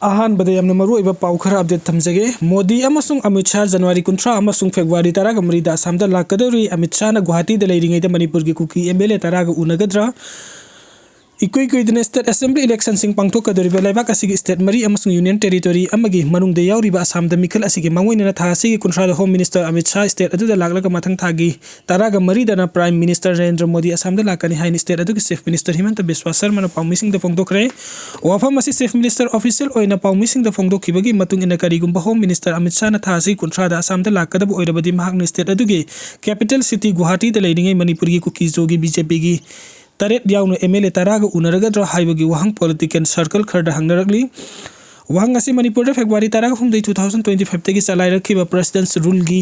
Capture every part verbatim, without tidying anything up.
ꯑꯍꯥꯟꯕꯗ ꯌꯥꯝꯅ ꯃꯔꯨꯑꯣꯏꯕ ꯄꯥꯎ ꯈꯔ ꯑꯞꯗꯦꯠ ꯊꯝꯖꯒꯦ꯫ ꯃꯣꯗꯤ ꯑꯃꯁꯨꯡ ꯑꯃꯤꯠ ꯁꯥꯍ ꯖꯅꯋꯥꯔꯤ ꯀꯨꯟꯊ꯭ꯔꯥ ꯑꯃꯁꯨꯡ ꯐꯦꯕ꯭ꯔꯨꯋꯥꯔꯤ ꯇꯔꯥꯒ ꯃꯔꯤꯗ ꯑꯁꯥꯝꯗ ꯂꯥꯛꯀꯗꯧꯔꯤ꯫ ꯑꯃꯤꯠ ꯁꯥꯍꯅ ꯒꯨꯋꯥꯍꯥꯇꯤꯗ ꯂꯩꯔꯤꯉꯩꯗ ꯃꯅꯤꯄꯨꯔꯒꯤ ꯀꯨꯀꯤ ꯑꯦꯝ ꯑꯦꯜ ꯑꯦ ꯇꯔꯥꯒ ꯎꯅꯒꯗ꯭ꯔꯥ? ꯏꯀꯨꯏ ꯀꯨꯏꯗꯅ ꯁ꯭ꯇꯦꯠ ꯑꯦꯁꯦꯝꯕ꯭ꯂꯤ ꯏꯂꯦꯛꯁꯟꯁꯤꯡ ꯄꯥꯡꯊꯣꯛꯀꯗꯧꯔꯤꯕ ꯂꯩꯕꯥꯛ ꯑꯁꯤꯒꯤ ꯁ꯭ꯇꯦꯠ ꯃꯔꯤ ꯑꯃꯁꯨꯡ ꯌꯨꯅꯤꯌꯟ ꯇꯦꯔꯤꯇꯣꯔꯤ ꯑꯃꯒꯤ ꯃꯅꯨꯡꯗ ꯌꯥꯎꯔꯤꯕ ꯑꯁꯥꯝꯗ ꯃꯤꯈꯜ ꯑꯁꯤꯒꯤ ꯃꯥꯡꯑꯣꯏꯅꯅ ꯊꯥ ꯑꯁꯤꯒꯤ ꯀꯨꯟꯊ꯭ꯔꯥꯗ home minister Amit Shah state ꯑꯗꯨꯗ ꯂꯥꯛꯂꯒ ꯃꯊꯪ ꯊꯥꯒꯤ ꯇꯔꯥꯒ ꯃꯔꯤꯗꯅ ꯄ꯭ꯔꯥꯏꯝ ꯃꯤꯅꯤꯁꯇꯔ ꯅꯔꯦꯟꯗ꯭ꯔ ꯃꯣꯗꯤ ꯑꯁꯥꯝꯗ ꯂꯥꯛꯀꯅꯤ ꯍꯥꯏꯅ ꯁ꯭ꯇꯦꯠ ꯑꯗꯨꯒꯤ ꯆꯤꯐ ꯃꯤꯅꯤꯁꯇꯔ ꯍꯤꯃꯟꯇ ꯕꯤꯁ꯭ꯋꯥ ꯁꯔꯃꯅ ꯄꯥꯎꯃꯤꯁꯤꯡꯗ ꯐꯣꯡꯗꯣꯛꯈ꯭ꯔꯦ꯫ ꯋꯥꯐꯝ ꯑꯁꯤ ꯆꯤꯐ ꯃꯤꯅꯤꯁꯇꯔ ꯑꯣꯐꯤꯁꯤꯌꯦꯜ ꯑꯣꯏꯅ ꯄꯥꯎꯃꯤꯁꯤꯡꯗ ꯐꯣꯡꯗꯣꯛꯈꯤꯕꯒꯤ ꯃꯇꯨꯡ ꯏꯟꯅ, ꯀꯔꯤꯒꯨꯝꯕ ꯍꯣꯝ ꯃꯤꯅꯤꯁꯇꯔ ꯑꯃꯤꯠ ꯁꯥꯍꯅ ꯊꯥ ꯑꯁꯤꯒꯤ ꯀꯨꯟꯊ꯭ꯔꯥꯗ ꯑꯁꯥꯝꯗ ꯂꯥꯛꯀꯗꯕ ꯑꯣꯏꯔꯕꯗꯤ, ꯃꯍꯥꯛꯅ ꯁ꯭ꯇꯦꯠ ꯑꯗꯨꯒꯤ ꯀꯦꯄꯤꯇꯦꯜ ꯁꯤꯇꯤ ꯒꯨꯋꯥꯍꯥꯇꯤꯗ ꯂꯩꯔꯤꯉꯩ ꯃꯅꯤꯄꯨꯔꯒꯤ ꯀꯨꯀꯤ ꯖꯣꯒꯤ ꯕꯤ ꯖꯦ ꯄꯤꯒꯤ ꯇꯔꯦꯠ ꯌꯥꯎꯅ ꯑꯦꯝ ꯑꯦꯜ ꯑꯦ ꯇꯔꯥꯒ ꯎꯅꯔꯒꯗ꯭ꯔꯥ ꯍꯥꯏꯕꯒꯤ ꯋꯥꯍꯪ ꯄꯣꯂꯤꯇꯤꯀꯦꯜ ꯁꯔꯀꯜ ꯈꯔꯗ ꯍꯪꯅꯔꯛꯂꯤ꯫ ꯋꯥꯍꯪ ꯑꯁꯤ ꯃꯅꯤꯄꯨꯔꯗ ꯐꯦꯕ꯭ꯔꯨꯋꯥꯔꯤ ꯇꯔꯥꯍꯨꯝꯗꯣꯏ, two thousand twenty five ꯇꯒꯤ ꯆꯂꯥꯏꯔꯛꯈꯤꯕ ꯄ꯭ꯔꯦꯁꯤꯗꯦꯟꯠꯁ ꯔꯨꯜꯒꯤ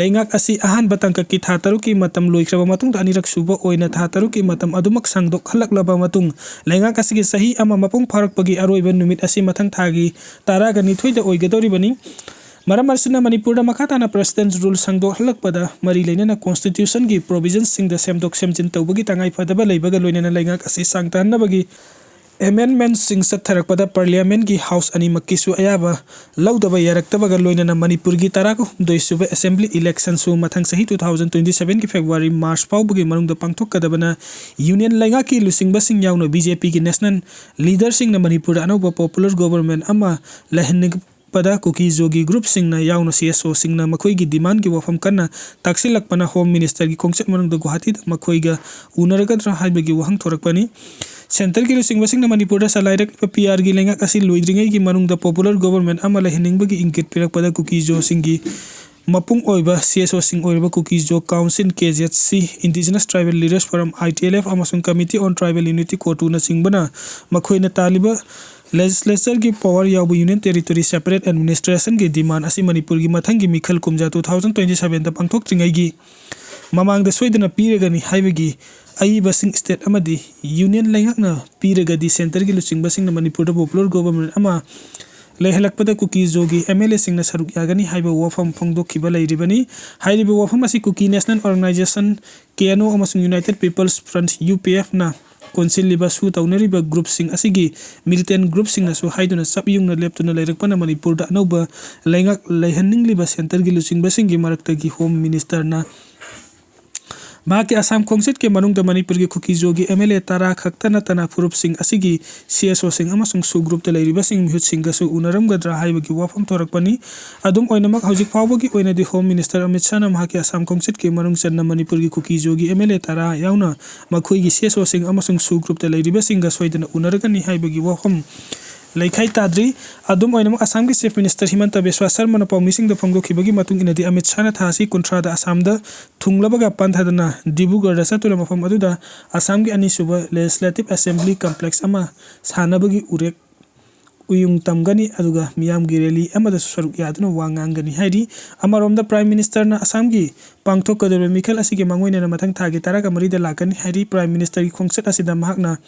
ꯂꯩꯉꯥꯛ ꯑꯁꯤ ꯑꯍꯥꯟꯕ ꯇꯥꯡꯀꯛꯀꯤ ꯊꯥ ꯇꯔꯨꯛꯀꯤ ꯃꯇꯝ ꯂꯣꯏꯈ꯭ꯔꯕ ꯃꯇꯨꯡꯗ, ꯑꯅꯤꯔꯛ ꯁꯨꯕ ꯑꯣꯏꯅ ꯊꯥ ꯇꯔꯨꯛꯀꯤ ꯃꯇꯝ ꯑꯗꯨꯃꯛ ꯁꯥꯡꯗꯣꯛꯍꯜꯂꯛꯂꯕ ꯃꯇꯨꯡ, ꯂꯩꯉꯥꯛ ꯑꯁꯤꯒꯤ ꯆꯍꯤ ꯑꯃ ꯃꯄꯨꯡ ꯐꯥꯔꯛꯄꯒꯤ ꯑꯔꯣꯏꯕ ꯅꯨꯃꯤꯠ ꯑꯁꯤ ꯃꯊꯪ ꯊꯥꯒꯤ ꯇꯔꯥꯒ ꯅꯤꯊꯣꯏꯗ ꯑꯣꯏꯒꯗꯧꯔꯤꯕꯅꯤ꯫ ꯃꯔꯝ ꯑꯁꯤꯅ, ꯃꯅꯤꯄꯨꯔꯗ ꯃꯈꯥ ꯇꯥꯅ ꯄ꯭ꯔꯦꯁꯤꯗꯦꯟꯠꯁ ꯔꯨꯜ ꯁꯥꯡꯗꯣꯛꯍꯜꯂꯛꯄꯗ ꯃꯔꯤ ꯂꯩꯅꯅ ꯀꯣꯟꯁꯇꯤꯇ꯭ꯌꯨꯁꯟꯒꯤ ꯄ꯭ꯔꯣꯚꯤꯖꯟꯁꯤꯡꯗ ꯁꯦꯝꯗꯣꯛ ꯁꯦꯝꯖꯤꯟ ꯇꯧꯕꯒꯤ ꯇꯉꯥꯏꯐꯗꯕ ꯂꯩꯕꯒ ꯂꯣꯏꯅꯅ ꯂꯩꯉꯥꯛ ꯑꯁꯤ ꯁꯥꯡꯊꯍꯟꯅꯕꯒꯤ ꯑꯦꯃꯦꯟꯗꯃꯦꯟꯠꯁꯤꯡ ꯆꯠꯊꯔꯛꯄꯗ ꯄꯥꯔꯂꯤꯌꯥꯃꯦꯟꯠꯀꯤ ꯍꯥꯎꯁ ꯑꯅꯤꯃꯛꯀꯤꯁꯨ ꯑꯌꯥꯕ ꯂꯧꯗꯕ ꯌꯥꯔꯛꯇꯕꯒ ꯂꯣꯏꯅꯅ ꯃꯅꯤꯄꯨꯔꯒꯤ ꯇꯔꯥꯍꯨꯝꯗꯣꯏ ꯁꯨꯕ ꯑꯦꯁꯦꯝꯕ꯭ꯂꯤ ꯏꯂꯦꯛꯁꯟꯁꯨ ꯃꯊꯪ ꯆꯍꯤ two thousand twenty seven ꯒꯤ ꯐꯦꯕ꯭ꯔꯨꯋꯥꯔꯤ ꯃꯥꯔꯆ ꯐꯥꯎꯕꯒꯤ ꯃꯅꯨꯡꯗ ꯄꯥꯡꯊꯣꯛꯀꯗꯕꯅ ꯌꯨꯅꯤꯌꯟ ꯂꯩꯉꯥꯛꯀꯤ ꯂꯨꯆꯤꯡꯕꯁꯤꯡ ꯌꯥꯎꯅ ꯕꯤ ꯖꯦ ꯄꯤꯒꯤ ꯅꯦꯁꯅꯦꯜ ꯂꯤꯗꯔꯁꯤꯡꯅ ꯃꯅꯤꯄꯨꯔꯗ ꯑꯅꯧꯕ ꯄꯣꯄꯨꯂꯔ ꯒꯣꯕꯔꯃꯦꯟꯠ ꯑꯃ ꯂꯩꯍꯟꯅꯤꯡ ꯄꯗ ꯀꯨꯀꯤ ꯖꯣꯒꯤ ꯒ꯭ꯔꯨꯞꯁꯤꯡꯅ ꯌꯥꯎꯅ ꯁꯤ ꯑꯦꯁ ꯑꯣꯁꯤꯡꯅ ꯃꯈꯣꯏꯒꯤ ꯗꯤꯃꯥꯟꯒꯤ ꯋꯥꯐꯝ ꯀꯟꯅ ꯇꯥꯛꯁꯤꯜꯂꯛꯄꯅ ꯍꯣꯝ ꯃꯤꯅꯤꯁꯇꯔꯒꯤ ꯈꯣꯡꯆꯠ ꯃꯅꯨꯡꯗ ꯒꯨꯋꯥꯍꯥꯇꯤꯗ ꯃꯈꯣꯏꯒ ꯎꯅꯔꯒꯗ꯭ꯔꯥ ꯍꯥꯏꯕꯒꯤ ꯋꯥꯍꯪ ꯊꯣꯔꯛꯄꯅꯤ꯫ ꯁꯦꯟꯇꯔꯒꯤ ꯂꯨꯆꯤꯡꯕꯁꯤꯡꯅ ꯃꯅꯤꯄꯨꯔꯗ ꯆꯂꯥꯏꯔꯛꯂꯤꯕ ꯄꯤ ꯑꯥꯔꯒꯤ ꯂꯩꯉꯥꯛ ꯑꯁꯤ ꯂꯣꯏꯗ꯭ꯔꯤꯉꯩꯒꯤ ꯃꯅꯨꯡꯗ ꯄꯣꯄꯨꯂꯔ ꯒꯣꯕꯔꯃꯦꯟꯠ ꯑꯃ ꯂꯩꯍꯟꯅꯤꯡꯕꯒꯤ ꯏꯪꯒꯤꯠ ꯄꯤꯔꯛꯄꯗ ꯀꯨꯀꯤ ꯖꯣꯁꯤꯡꯒꯤ ꯃꯄꯨꯡ ꯑꯣꯏꯕ ꯁꯤ ꯑꯦꯁ ꯑꯣꯁꯤꯡ ꯑꯣꯏꯔꯤꯕ ꯀꯨꯀꯤ ꯖꯣ ꯀꯥꯎꯟꯁꯤꯜ, ꯀꯦ ꯖꯦꯠ ꯁꯤ, ꯏꯟꯗꯤꯖꯤꯅꯁ ꯇ꯭ꯔꯥꯏꯕꯦꯜ ꯂꯤꯗꯔꯁ ꯐꯣꯔꯝ, ꯑꯥꯏ ꯇꯤ ꯑꯦꯜ ꯑꯦꯐ, ꯑꯃꯁꯨꯡ ꯀꯃꯤꯇꯤ ꯑꯣꯟ ꯇ꯭ꯔꯥꯏꯕꯦꯜ ꯌꯨꯅꯤꯇꯤ, ꯀꯣꯇꯨꯅꯆꯤꯡꯕꯅ ꯃꯈꯣꯏꯅ ꯇꯥꯜꯂꯤꯕ ꯂꯦꯖꯤꯁꯂꯦꯆꯔꯒꯤ ꯄꯥꯋꯔ ꯌꯥꯎꯕ ꯌꯨꯅꯤꯌꯟ ꯇꯦꯔꯤꯇꯣꯔꯤ ꯁꯦꯄꯔꯦꯠ ꯑꯦꯗꯃꯤꯅꯤꯁꯇ꯭ꯔꯦꯁꯟꯒꯤ ꯗꯤꯃꯥꯟ ꯑꯁꯤ ꯃꯅꯤꯄꯨꯔꯒꯤ ꯃꯊꯪꯒꯤ ꯃꯤꯈꯜ ꯀꯨꯝꯖꯥ two thousand twenty seven ꯗ ꯄꯥꯡꯊꯣꯛꯇ꯭ꯔꯤꯉꯩꯒꯤ ꯃꯃꯥꯡꯗ ꯁꯣꯏꯗꯅ ꯄꯤꯔꯒꯅꯤ ꯍꯥꯏꯕꯒꯤ ꯑꯏꯕꯁꯤꯡ ꯁ꯭ꯇꯦꯠ ꯑꯃꯗꯤ ꯌꯨꯅꯤꯌꯟ ꯂꯩꯉꯥꯛꯅ ꯄꯤꯔꯒꯗꯤ ꯁꯦꯟꯇꯔꯒꯤ ꯂꯨꯆꯤꯡꯕꯁꯤꯡꯅ ꯃꯅꯤꯄꯨꯔꯗ ꯄꯣꯄꯨꯂꯔ ꯒꯣꯕꯔꯃꯦꯟꯠ ꯑꯃ ꯂꯩꯍꯜꯂꯛꯄꯗ ꯀꯨꯀꯤ ꯖꯣꯒꯤ ꯑꯦꯝ ꯑꯦꯜ ꯑꯦꯁꯤꯡꯅ ꯁꯔꯨꯛ ꯌꯥꯒꯅꯤ ꯍꯥꯏꯕ ꯋꯥꯐꯝ ꯐꯣꯡꯗꯣꯛꯈꯤꯕ ꯂꯩꯔꯤꯕꯅꯤ꯫ ꯍꯥꯏꯔꯤꯕ ꯋꯥꯐꯝ ꯑꯁꯤ ꯀꯨꯀꯤ ꯅꯦꯁꯅꯦꯜ ꯑꯣꯔꯒꯅꯥꯏꯖꯦꯁꯟ, ꯀꯦ ꯑꯦꯟ ꯑꯣ, ꯑꯃꯁꯨꯡ ꯌꯨꯅꯥꯏꯇꯦꯗ ꯄꯤꯄꯜꯁ ꯐ꯭ꯔꯟꯠ, ꯌꯨ ꯄꯤ ꯑꯦꯐꯅ ꯀꯣꯟꯁꯤꯜꯂꯤꯕ ꯁꯨ ꯇꯧꯅꯔꯤꯕ ꯒ꯭ꯔꯨꯞꯁꯤꯡ ꯑꯁꯤꯒꯤ ꯃꯤꯂꯤꯇꯦꯟ ꯒ꯭ꯔꯨꯞꯁꯤꯡꯅꯁꯨ ꯍꯥꯏꯗꯨꯅ ꯆꯞ ꯌꯨꯡꯅ ꯂꯦꯞꯇꯨꯅ ꯂꯩꯔꯛꯄꯅ ꯃꯅꯤꯄꯨꯔꯗ ꯑꯅꯧꯕ ꯂꯩꯉꯥꯛ ꯂꯩꯍꯟꯅꯤꯡꯂꯤꯕ ꯁꯦꯟꯇꯔꯒꯤ ꯂꯨꯆꯤꯡꯕꯁꯤꯡꯒꯤ ꯃꯔꯛꯇꯒꯤ ꯍꯣꯝ ꯃꯤꯅꯤꯁꯇꯔꯅ ꯃꯍꯥꯛꯀꯤ ꯑꯁꯥꯝ ꯈꯣꯡꯆꯠꯀꯤ ꯃꯅꯨꯡꯗ ꯃꯅꯤꯄꯨꯔꯒꯤ ꯀꯨꯀꯤꯖꯣꯒꯤ ꯑꯦꯝ ꯑꯦꯜ ꯑꯦ ꯇꯔꯥ ꯈꯛꯇ ꯅꯠꯇꯅ ꯐꯨꯔꯨꯞꯁꯤꯡ ꯑꯁꯤꯒꯤ ꯁꯤ ꯑꯦꯁ ꯑꯣꯁꯤꯡ ꯑꯃꯁꯨꯡ ꯁꯨ ꯒ꯭ꯔꯨꯞꯇ ꯂꯩꯔꯤꯕꯁꯤꯡ ꯃꯤꯍꯨꯠꯁꯤꯡꯒꯁꯨ ꯎꯅꯔꯝꯒꯗ꯭ꯔꯥ ꯍꯥꯏꯕꯒꯤ ꯋꯥꯐꯝ ꯊꯣꯔꯛꯄꯅꯤ꯫ ꯑꯗꯨꯝ ꯑꯣꯏꯅꯃꯛ, ꯍꯧꯖꯤꯛ ꯐꯥꯎꯕꯒꯤ ꯑꯣꯏꯅꯗꯤ ꯍꯣꯝ ꯃꯤꯅꯤꯁꯇꯔ ꯑꯃꯤꯠ ꯁꯥꯍꯅ ꯃꯍꯥꯛꯀꯤ ꯑꯁꯥꯝ ꯈꯣꯡꯆꯠꯀꯤ ꯃꯅꯨꯡ ꯆꯟꯅ ꯃꯅꯤꯄꯨꯔꯒꯤ ꯀꯨꯀꯤꯖꯣꯒꯤ ꯑꯦꯝ ꯑꯦꯜ ꯑꯦ ꯇꯔꯥ ꯌꯥꯎꯅ ꯃꯈꯣꯏꯒꯤ ꯁꯤ ꯑꯦꯁ ꯑꯣꯁꯤꯡ ꯑꯃꯁꯨꯡ ꯁꯨ ꯒ꯭ꯔꯨꯞꯇ ꯂꯩꯔꯤꯕꯁꯤꯡꯒ ꯁꯣꯏꯗꯅ ꯎꯅꯔꯒꯅꯤ ꯍꯥꯏꯕꯒꯤ ꯋꯥꯐꯝ ꯂꯩꯈꯥꯏ ꯇꯥꯗ꯭ꯔꯤ꯫ ꯑꯗꯨꯝ ꯑꯣꯏꯅꯃꯛ, ꯑꯁꯥꯝꯒꯤ ꯆꯤꯐ ꯃꯤꯅꯤꯁꯇꯔ ꯍꯤꯃꯟꯇ ꯕꯤꯁ꯭ꯋꯥ ꯁꯔꯃꯅ ꯄꯥꯎꯃꯤꯁꯤꯡꯗ ꯐꯣꯡꯗꯣꯛꯈꯤꯕꯒꯤ ꯃꯇꯨꯡ ꯏꯟꯅꯗꯤ, ꯑꯃꯤꯠ ꯁꯥꯍꯅ ꯊꯥ ꯑꯁꯤ ꯀꯨꯟꯊ꯭ꯔꯥꯗ ꯑꯁꯥꯝꯗ ꯊꯨꯡꯂꯕꯒ ꯄꯟꯊꯗꯅ ꯗꯤꯕ꯭ꯔꯨꯒꯔꯗ ꯆꯠꯇꯨꯅ ꯃꯐꯝ ꯑꯗꯨꯗ ꯑꯁꯥꯝꯒꯤ ꯑꯅꯤꯁꯨꯕ ꯂꯦꯖꯤꯁꯂꯦꯇꯤꯚ ꯑꯦꯁꯦꯝꯕ꯭ꯂꯤ ꯀꯝꯄ꯭ꯂꯦꯛꯁ ꯑꯃ ꯁꯥꯟꯅꯕꯒꯤ ꯎꯔꯦꯞ ꯎꯌꯨꯡ ꯇꯝꯒꯅꯤ, ꯑꯗꯨꯒ ꯃꯤꯌꯥꯝꯒꯤ ꯔꯦꯂꯤ ꯑꯃꯗꯁꯨ ꯁꯔꯨꯛ ꯌꯥꯗꯨꯅ ꯋꯥ ꯉꯥꯡꯒꯅꯤ ꯍꯥꯏꯔꯤ꯫ ꯑꯃꯔꯣꯝꯗ, ꯄ꯭ꯔꯥꯏꯝ ꯃꯤꯅꯤꯁꯇꯔꯅ ꯑꯁꯥꯝꯒꯤ ꯄꯥꯡꯊꯣꯛꯀꯗꯧꯔꯤꯕ ꯃꯤꯈꯜ ꯑꯁꯤꯒꯤ ꯃꯥꯡꯑꯣꯏꯅꯅ ꯃꯊꯪ ꯊꯥꯒꯤ ꯇꯔꯥꯒ ꯃꯔꯤꯗ ꯂꯥꯛꯀꯅꯤ ꯍꯥꯏꯔꯤ꯫ ꯄ꯭ꯔꯥꯏꯝ ꯃꯤꯅꯤꯁꯇꯔꯒꯤ ꯈꯣꯡꯆꯠ ꯑꯁꯤꯗ ꯃꯍꯥꯛꯅ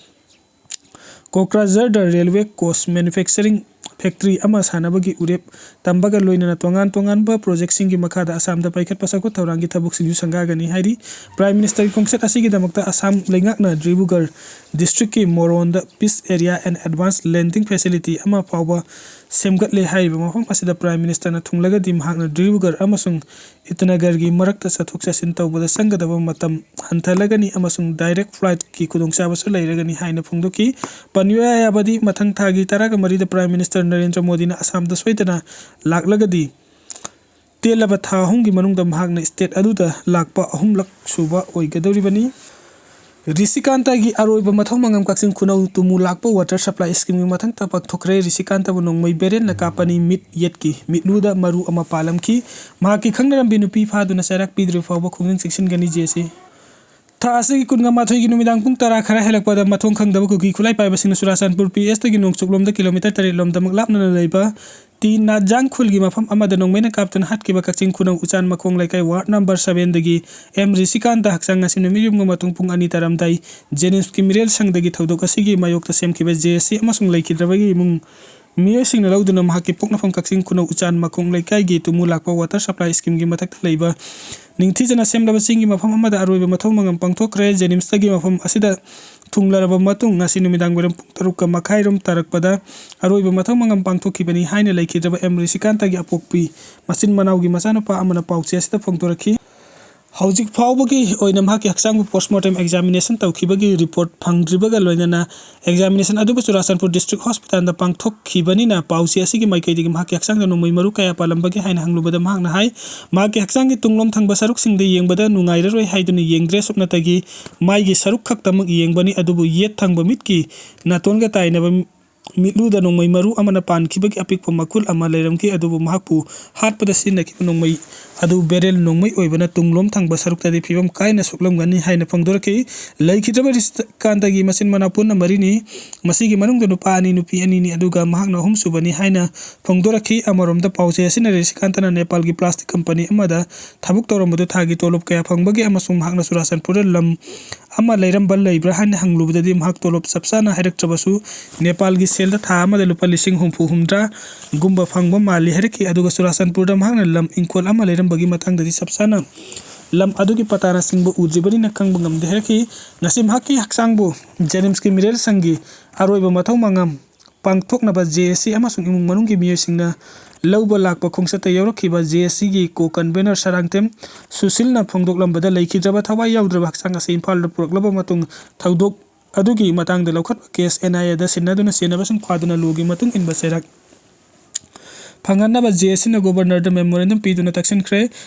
ꯀꯣꯀ꯭ꯔꯥꯖꯔꯗ ꯔꯦꯜꯋꯦ ꯀꯣꯆ ꯃꯦꯅꯨꯐꯦꯛꯆꯔꯤꯡ ꯐꯦꯛꯇꯔꯤ ꯑꯃ ꯁꯥꯟꯅꯕꯒꯤ ꯎꯔꯦꯞ ꯇꯝꯕꯒ ꯂꯣꯏꯅꯅ ꯇꯣꯉꯥꯟ ꯇꯣꯉꯥꯟꯕ ꯄ꯭ꯔꯣꯖꯦꯛꯁꯤꯡꯒꯤ ꯃꯈꯥꯗ ꯑꯁꯥꯝꯗ ꯄꯥꯏꯈꯠꯄ ꯆꯥꯎꯈꯠ ꯊꯧꯔꯥꯡꯒꯤ ꯊꯕꯛꯁꯤꯡꯁꯨ ꯁꯪꯒꯥꯒꯅꯤ ꯍꯥꯏꯔꯤ꯫ ꯄ꯭ꯔꯥꯏꯝ ꯃꯤꯅꯤꯁꯇꯔꯒꯤ ꯈꯣꯡꯆꯠ ꯑꯁꯤꯒꯤꯗꯃꯛꯇ ꯑꯁꯥꯝ ꯂꯩꯉꯥꯛꯅ ꯗꯤꯕ꯭ꯔꯨꯒꯔ ꯗꯤꯁꯇ꯭ꯔꯤꯛꯀꯤ ꯃꯣꯔꯣꯟꯗ Peace Area and Advance Landing Facility ꯑꯃ ꯐꯥꯎꯕ ꯁꯦꯝꯒꯠꯂꯦ꯫ ꯍꯥꯏꯔꯤꯕ ꯃꯐꯝ ꯑꯁꯤꯗ ꯄ꯭ꯔꯥꯏꯝ ꯃꯤꯅꯤꯁꯇꯔꯅ ꯊꯨꯡꯂꯒꯗꯤ ꯃꯍꯥꯛꯅ ꯗꯤꯕ꯭ꯔꯨꯒꯔ ꯑꯃꯁꯨꯡ ꯏꯇꯥꯅꯒꯔꯒꯤ ꯃꯔꯛꯇ ꯆꯠꯊꯣꯛ ꯆꯠꯁꯤꯟ ꯇꯧꯕꯗ ꯆꯪꯒꯗꯕ ꯃꯇꯝ ꯍꯟꯊꯂꯒꯅꯤ ꯑꯃꯁꯨꯡ ꯗꯥꯏꯔꯦꯛ ꯐ꯭ꯂꯥꯏꯠꯀꯤ ꯈꯨꯗꯣꯡꯆꯥꯕꯁꯨ ꯂꯩꯔꯒꯅꯤ ꯍꯥꯏꯅ ꯐꯣꯡꯗꯣꯛꯈꯤ꯫ ꯄꯟꯕ ꯌꯥꯕꯗꯤ, ꯃꯊꯪ ꯊꯥꯒꯤ ꯇꯔꯥꯒ ꯃꯔꯤꯗ ꯄ꯭ꯔꯥꯏꯝ ꯃꯤꯅꯤꯁꯇꯔ ꯅꯔꯦꯟꯗ꯭ꯔ ꯃꯣꯗꯤꯅ ꯑꯁꯥꯝꯗ ꯁꯣꯏꯗꯅ ꯂꯥꯛꯂꯒꯗꯤ, ꯇꯦꯜꯂꯕ ꯊꯥ ꯑꯍꯨꯝꯒꯤ ꯃꯅꯨꯡꯗ ꯃꯍꯥꯛꯅ ꯁ꯭ꯇꯦꯠ ꯑꯗꯨꯗ ꯂꯥꯛꯄ ꯑꯍꯨꯝꯂꯛ ꯁꯨꯕ ꯑꯣꯏꯒꯗꯧꯔꯤꯕꯅꯤ꯫ ꯔꯤꯁꯤꯀꯥꯟꯇꯒꯤ ꯑꯔꯣꯏꯕ ꯃꯊꯧ ꯃꯉꯝ ꯀꯛꯆꯤꯡ ꯈꯨꯅꯧ ꯇꯨꯃꯨ ꯂꯥꯛꯄ ꯋꯥꯇꯔ ꯁꯄ꯭ꯂꯥꯏ ꯁ꯭ꯀꯤꯝꯒꯤ ꯃꯊꯛꯇ ꯄꯥꯡꯊꯣꯛꯈ꯭ꯔꯦ꯫ ꯔꯤꯁꯤꯀꯥꯟꯇꯕꯨ ꯅꯣꯡꯃꯩ ꯕꯦꯔꯦꯜꯅ ꯀꯥꯞꯄꯅꯤ꯫ ꯃꯤꯠ ꯌꯦꯠꯀꯤ ꯃꯤꯠꯂꯨꯗ ꯃꯔꯨ ꯑꯃ ꯄꯥꯜꯂꯝꯈꯤ꯫ ꯃꯍꯥꯛꯀꯤ ꯈꯪꯅꯔꯝꯕꯤ ꯅꯨꯄꯤ ꯐꯥꯗꯨꯅ ꯆꯩꯔꯥꯛ ꯄꯤꯗ꯭ꯔꯤꯕ ꯐꯥꯎꯕ ꯈꯣꯡꯖꯪ ꯆꯦꯛꯁꯤꯟꯒꯅꯤ ꯖꯦ ꯁꯤ꯫ ꯊꯥ ꯑꯁꯤꯒꯤ ꯀꯨꯟꯒ ꯃꯥꯊꯣꯏꯒꯤ ꯅꯨꯃꯤꯗꯥꯡ ꯄꯨꯡ ꯇꯔꯥ ꯈꯔ ꯍꯦꯜꯂꯛꯄꯗ ꯃꯊꯣꯡ ꯈꯪꯗꯕ ꯀꯨꯀꯤ ꯈꯨꯠꯂꯥꯏ ꯄꯥꯏꯕꯁꯤꯡꯅ ꯆꯨꯔꯥꯆꯥꯟꯄꯨꯔ ꯄꯤ ꯑꯦꯁꯇꯒꯤ ꯅꯣꯡꯆꯨꯞꯂꯣꯝꯗ ꯀꯤꯂꯣꯃꯤꯇꯔ ꯇꯔꯦꯠ ꯂꯣꯝꯗꯃꯛ ꯂꯥꯞꯅ ꯂꯩꯕ ꯇꯤ ꯅꯥꯠꯖꯥꯡ ꯈꯨꯜꯒꯤ ꯃꯐꯝ ꯑꯃꯗ ꯅꯣꯡꯃꯩꯅ ꯀꯥꯞꯇꯨꯅ ꯍꯥꯠꯈꯤꯕ ꯀꯛꯆꯤꯡ ꯈꯨꯅꯧ ꯎꯆꯥꯟ ꯃꯈꯣꯡ ꯂꯩꯀꯥꯏ ꯋꯥꯔꯗ ꯅꯝꯕꯔ ꯁꯕꯦꯟꯗꯒꯤ ꯑꯦꯝ ꯔꯤꯁꯤꯀꯥꯟꯇ ꯍꯛꯆꯥꯡ ꯉꯁꯤ ꯅꯨꯃꯤꯠ ꯌꯨꯝꯒ ꯃꯇꯨꯡ ꯄꯨꯡ ꯑꯅꯤ ꯇꯥꯔꯝꯗꯥꯏ ꯖꯦꯅꯤꯝꯁꯀꯤ ꯃꯤꯔꯦꯜ ꯁꯪꯗꯒꯤ ꯊꯧꯗꯣꯛ ꯑꯁꯤꯒꯤ ꯃꯥꯌꯣꯛꯇ ꯁꯦꯝꯈꯤꯕ ꯖꯦ ꯑꯦꯁ ꯁꯤ ꯑꯃꯁꯨꯡ ꯂꯩꯈꯤꯗ꯭ꯔꯕꯒꯤ ꯏꯃꯨꯡ ꯃꯤꯑꯣꯏꯁꯤꯡꯅ ꯂꯧꯗꯨꯅ ꯃꯍꯥꯛꯀꯤ ꯄꯣꯛꯅꯐꯝ ꯀꯛꯆꯤꯡ ꯈꯨꯅꯧ ꯎꯆꯥꯟ ꯃꯈꯣꯡ ꯂꯩꯀꯥꯏꯒꯤ ꯇꯨꯃꯨ ꯂꯥꯛꯄ ꯋꯥꯇꯔ ꯁꯄ꯭ꯂꯥꯏ ꯁ꯭ꯀꯤꯝꯒꯤ ꯃꯊꯛꯇ ꯂꯩꯕ ꯅꯤꯡꯊꯤꯖꯅ ꯁꯦꯝꯂꯕ ꯆꯤꯡꯒꯤ ꯃꯐꯝ ꯑꯃꯗ ꯑꯔꯣꯏꯕ ꯃꯊꯧ ꯃꯉꯝ ꯄꯥꯡꯊꯣꯛꯈ꯭ꯔꯦ꯫ ꯖꯦꯅꯤꯝꯁꯇꯒꯤ ꯃꯐꯝ ꯑꯁꯤꯗ ꯊꯨꯡꯂꯔꯕ ꯃꯇꯨꯡ ꯉꯁꯤ ꯅꯨꯃꯤꯗꯥꯡ ꯋꯥꯏꯔꯝ ꯄꯨꯡ ꯇꯔꯨꯛꯀ ꯃꯈꯥꯏꯔꯣꯝ ꯇꯥꯔꯛꯄꯗ ꯑꯔꯣꯏꯕ ꯃꯊꯧ ꯃꯉꯝ ꯄꯥꯡꯊꯣꯛꯈꯤꯕꯅꯤ ꯍꯥꯏꯅ ꯂꯩꯈꯤꯗ꯭ꯔꯕ ꯑꯦꯝ ꯔꯤꯁꯤꯀꯥꯟꯇꯒꯤ ꯑꯄꯣꯛꯄꯤ ꯃꯆꯤꯟ ꯃꯅꯥꯎꯒꯤ ꯃꯆꯥꯅꯨꯄꯥ ꯑꯃꯅ ꯄꯥꯎꯆꯦ ꯑꯁꯤꯗ ꯐꯣꯡꯗꯣꯔꯛꯈꯤ꯫ ꯍꯧꯖꯤꯛ ꯐꯥꯎꯕꯒꯤ ꯑꯣꯏꯅ ꯃꯍꯥꯛꯀꯤ ꯍꯛꯆꯥꯡꯕꯨ ꯄꯣꯁꯃꯣꯔꯇꯦꯝ ꯑꯦꯛꯖꯥꯃꯤꯅꯦꯁꯟ ꯇꯧꯈꯤꯕꯒꯤ ꯔꯤꯄꯣꯔꯠ ꯐꯪꯗ꯭ꯔꯤꯕꯒ ꯂꯣꯏꯅꯅ ꯑꯦꯛꯖꯥꯃꯤꯅꯦꯁꯟ ꯑꯗꯨꯕꯨ ꯆꯨꯔꯥꯆꯥꯟꯄꯨꯔ ꯗꯤꯁꯇ꯭ꯔꯤꯛ ꯍꯣꯁꯄꯤꯇꯥꯜꯗ ꯄꯥꯡꯊꯣꯛꯈꯤꯕꯅꯤꯅ ꯄꯥꯎꯆꯦ ꯑꯁꯤꯒꯤ ꯃꯥꯏꯀꯩꯗꯒꯤ ꯃꯍꯥꯛꯀꯤ ꯍꯛꯆꯥꯡꯗ ꯅꯣꯡꯃꯩ ꯃꯔꯨ ꯀꯌꯥ ꯄꯥꯜꯂꯝꯕꯒꯦ ꯍꯥꯏꯅ ꯍꯪꯂꯨꯕꯗ ꯃꯍꯥꯛꯅ ꯍꯥꯏ, ꯃꯍꯥꯛꯀꯤ ꯍꯛꯆꯥꯡꯒꯤ ꯇꯨꯡꯂꯣꯝ ꯊꯪꯕ ꯁꯔꯨꯛꯁꯤꯡꯗ ꯌꯦꯡꯕꯗ ꯅꯨꯡꯉꯥꯏꯔꯔꯣꯏ ꯍꯥꯏꯗꯨꯅ ꯌꯦꯡꯗ꯭ꯔꯦ, ꯁꯨꯞꯅꯇꯒꯤ ꯃꯥꯏꯒꯤ ꯁꯔꯨꯛ ꯈꯛꯇꯃꯛ ꯌꯦꯡꯕꯅꯤ, ꯑꯗꯨꯕꯨ ꯌꯦꯠ ꯊꯪꯕ ꯃꯤꯠꯀꯤ ꯅꯥꯇꯣꯟꯒ ꯇꯥꯏꯅꯕ ꯃꯤꯠꯂꯨꯗ ꯅꯣꯡꯃꯩ ꯃꯔꯨ ꯑꯃꯅ ꯄꯥꯟꯈꯤꯕꯒꯤ ꯑꯄꯤꯛꯄ ꯃꯈꯨꯜ ꯑꯃ ꯂꯩꯔꯝꯈꯤ, ꯑꯗꯨꯕꯨ ꯃꯍꯥꯛꯄꯨ ꯍꯥꯠꯄꯗ ꯁꯤꯖꯤꯟꯅꯈꯤꯕ ꯅꯣꯡꯃꯩ ꯑꯗꯨ ꯕꯦꯔꯦꯜ ꯅꯣꯡꯃꯩ ꯑꯣꯏꯕꯅ ꯇꯨꯡꯂꯣꯝ ꯊꯪꯕ ꯁꯔꯨꯛꯇꯗꯤ ꯐꯤꯕꯝ ꯀꯥꯏꯅ ꯁꯣꯛꯂꯝꯒꯅꯤ ꯍꯥꯏꯅ ꯐꯣꯡꯗꯣꯔꯛꯈꯤ꯫ ꯂꯩꯈꯤꯗ꯭ꯔꯕ ꯔꯤꯁꯤꯀꯥꯟꯇꯒꯤ ꯃꯆꯤꯟ ꯃꯅꯥꯎ ꯄꯨꯟꯅ ꯃꯔꯤꯅꯤ꯫ ꯃꯁꯤꯒꯤ ꯃꯅꯨꯡꯗ ꯅꯨꯄꯥ ꯑꯅꯤ, ꯅꯨꯄꯤ ꯑꯅꯤꯅꯤ, ꯑꯗꯨꯒ ꯃꯍꯥꯛꯅ ꯑꯍꯨꯝꯁꯨꯕꯅꯤ ꯍꯥꯏꯅ ꯐꯣꯡꯗꯣꯔꯛꯈꯤ꯫ ꯑꯃꯔꯣꯝꯗ ꯄꯥꯎꯆꯦ ꯑꯁꯤꯅ ꯔꯤꯁꯤꯀꯥꯟꯇꯅ ꯅꯦꯄꯥꯜꯒꯤ ꯄ꯭ꯂꯥꯁꯇꯤꯛ ꯀꯝꯄꯅꯤ ꯑꯃꯗ ꯊꯕꯛ ꯇꯧꯔꯝꯕꯗꯨ ꯊꯥꯒꯤ ꯇꯣꯂꯣꯞ ꯀꯌꯥ ꯐꯪꯕꯒꯦ ꯑꯃꯁꯨꯡ ꯃꯍꯥꯛꯅ ꯆꯨꯔꯥꯆꯥꯟꯄꯨꯔꯗ ꯂꯝ ꯑꯃ ꯂꯩꯔꯝꯕ ꯂꯩꯕ꯭ꯔꯥ ꯍꯥꯏꯅ ꯍꯪꯂꯨꯕꯗꯗꯤ ꯃꯍꯥꯛ ꯇꯣꯂꯣꯞ ꯆꯞ ꯆꯥꯅ ꯍꯥꯏꯔꯛꯇ꯭ꯔꯕꯁꯨ ꯅꯦꯄꯥꯜꯒꯤ ꯁꯦꯜꯗ ꯊꯥ ꯑꯃꯗ ꯂꯨꯄꯥ ꯂꯤꯁꯤꯡ ꯍꯨꯝꯐꯨ ꯍꯨꯝꯗ꯭ꯔꯥ ꯒꯨꯝꯕ ꯐꯪꯕ ꯃꯥꯜꯂꯤ ꯍꯥꯏꯔꯛꯈꯤ꯫ ꯑꯗꯨꯒ ꯆꯨꯔꯥꯆꯥꯟꯄꯨꯔꯗ ꯃꯍꯥꯛꯅ ꯂꯝ ꯏꯪꯈꯣꯜ ꯑꯃ ꯂꯩꯔꯝꯕꯒꯤ ꯃꯇꯥꯡꯗꯗꯤ ꯆꯞ ꯆꯥꯅ ꯂꯝ ꯑꯗꯨꯒꯤ ꯄꯇꯥꯅꯆꯤꯡꯕ ꯎꯗ꯭ꯔꯤꯕꯅꯤꯅ ꯈꯪꯕ ꯉꯝꯗꯦ ꯍꯥꯏꯔꯛꯈꯤ꯫ ꯉꯁꯤ ꯃꯍꯥꯛꯀꯤ ꯍꯛꯆꯥꯡꯕꯨ ꯖꯦꯅꯤꯝꯁꯀꯤ ꯃꯤꯔꯦꯜꯁꯪꯒꯤ ꯑꯔꯣꯏꯕ ꯃꯊꯧ ꯃꯉꯝ ꯄꯥꯡꯊꯣꯛꯅꯕ ꯖꯦ ꯑꯦꯁ ꯁꯤ ꯑꯃꯁꯨꯡ ꯏꯃꯨꯡ ꯃꯅꯨꯡꯒꯤ ꯃꯤꯑꯣꯏꯁꯤꯡꯅ ꯂꯧꯕ ꯂꯥꯛꯄ ꯈꯣꯡꯆꯠꯇ ꯌꯥꯎꯔꯛꯈꯤꯕ ꯖꯦ ꯑꯦꯁ ꯁꯤꯒꯤ ꯀꯣ ꯀꯟꯚꯦꯅꯔ ꯁꯔꯥꯡꯊꯦꯝ ꯁꯨꯁꯤꯜꯅ ꯐꯣꯡꯗꯣꯛꯂꯝꯕꯗ ꯂꯩꯈꯤꯗ꯭ꯔꯕ ꯊꯋꯥꯏ ꯌꯥꯎꯗ꯭ꯔꯕ ꯍꯛꯆꯥꯡ ꯑꯁꯤ ꯏꯝꯐꯥꯜꯗ ꯄꯨꯔꯛꯂꯕ ꯃꯇꯨꯡ ꯊꯧꯗꯣꯛ ꯑꯗꯨꯒꯤ ꯃꯇꯥꯡꯗ ꯂꯧꯈꯠꯄ ꯀꯦꯁ ꯑꯦꯟ ꯑꯥꯏ ꯑꯦꯗ ꯁꯤꯟꯅꯗꯨꯅ ꯆꯦꯟꯅꯕꯁꯤꯡ ꯐꯥꯗꯨꯅ ꯂꯣꯒꯤ ꯃꯇꯨꯡ ꯏꯟꯕ ꯆꯩꯔꯥꯛ ꯐꯪꯍꯟꯅꯕ ꯖꯦ ꯑꯦꯁ ꯁꯤꯅ ꯒꯣꯕꯔꯅꯔꯗ ꯃꯦꯃꯣꯔꯦꯟꯗꯝ ꯄꯤꯗꯨꯅ ꯇꯛꯁꯤꯟꯈ꯭ꯔꯦ꯫